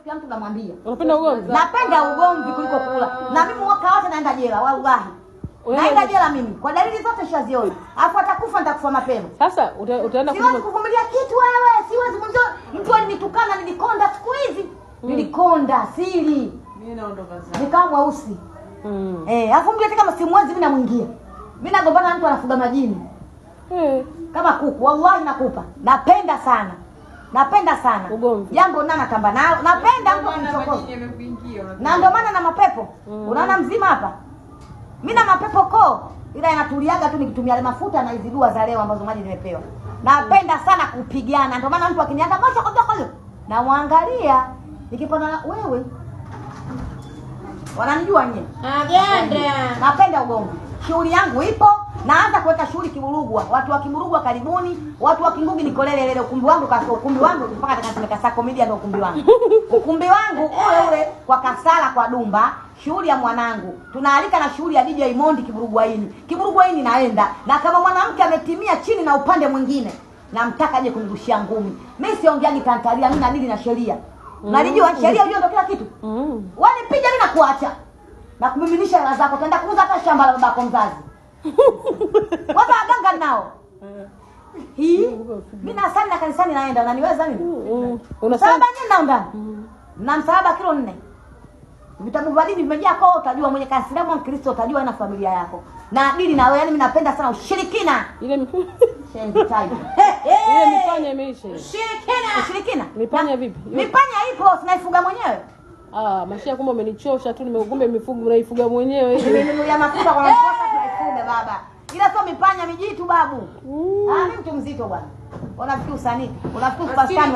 Kila mtu namwambia. Unapenda ugomvi? Napenda ugomvi kuliko kula. Na mimi mwaka wote naenda jela wallahi. Naenda jela mimi. Kwa dalili zote shaziona. Alafu atakufa nitakufa mapema. Sasa utaenda Siwezi kuvumilia kitu wewe, siwezi mwenzio. Mtu alinitukana nilikonda siku hizi. Nilikonda siri. Mimi naondoka zangu. Nikawa mweusi. Alafu mtu hata kama simwezi mimi namwingia. Mimi nagombana na mtu anafuga majini. Kama kuku, wallahi nakupa. Napenda sana. Napenda sana. Ugomvi. Jambo nana natamba nalo. Napenda mtu Maana akinichokoza. majini yamekuingia, unapenda. Na ndio maana na mapepo. Unaona mzima hapa? Mimi na mapepo koo. Ila yanatuliaga tu nikitumia yale mafuta na hizi dua za leo ambazo maji nimepewa. Napenda sana kupigana. Ndio maana mtu akinianga moja kwa moja namwangalia nikipanda na wewe. Wananijua nyie. Agenda. Napenda ugomvi. Shughuli yangu ipo, naanza kuweka shughuli Kiburugwa. Watu wa Kiburugwa karibuni, watu wa Kingugi nikolele lele ukumbi wangu kwa ukumbi wangu mpaka nataka Kasako Media ndio ukumbi wangu. Ukumbi wangu ule ule kwa Kasala kwa Dumba, shughuli ya mwanangu. Tunaalika na shughuli ya DJ Mondi Kiburugwaini. Kiburugwaini naenda na kama mwanamke ametimia chini na upande mwingine namtaka aje kunirushia ngumi. Mimi siongeagi tantalia, mimi nadili na sheria. Nalijua sheria hiyo ndio kila kitu. Wanipiga mimi nakuacha. Na kumiminisha hela zako, utaenda kuuza hata shamba la babako mzazi. Kwanza waganga nao. Hii mimi nasali na kanisani naenda, unaniweza mimi? Unasali? Msalaba nini nao ndani? Na msalaba kilo 4. Vitabu vya dini vimejaa kwao, utajua mwenye Kaislamu au Mkristo, utajua na familia yako. Na dini na wewe, yani mimi napenda sana ushirikina. Ile Shenzi type. Ile mipanya imeisha. Ushirikina. Ushirikina? Mipanya vipi? Mipanya ipo, sinaifuga mwenyewe. Mashia kumbe umenichosha tu, nimekumbe mifugo unaifuga mwenyewe. Nimenunulia mafuta kwa makosa tunaifuga baba. Ila sio mipanya mijitu babu. Mimi mtu mzito bwana. Unafikiri usanii? Unafikiri superstar ni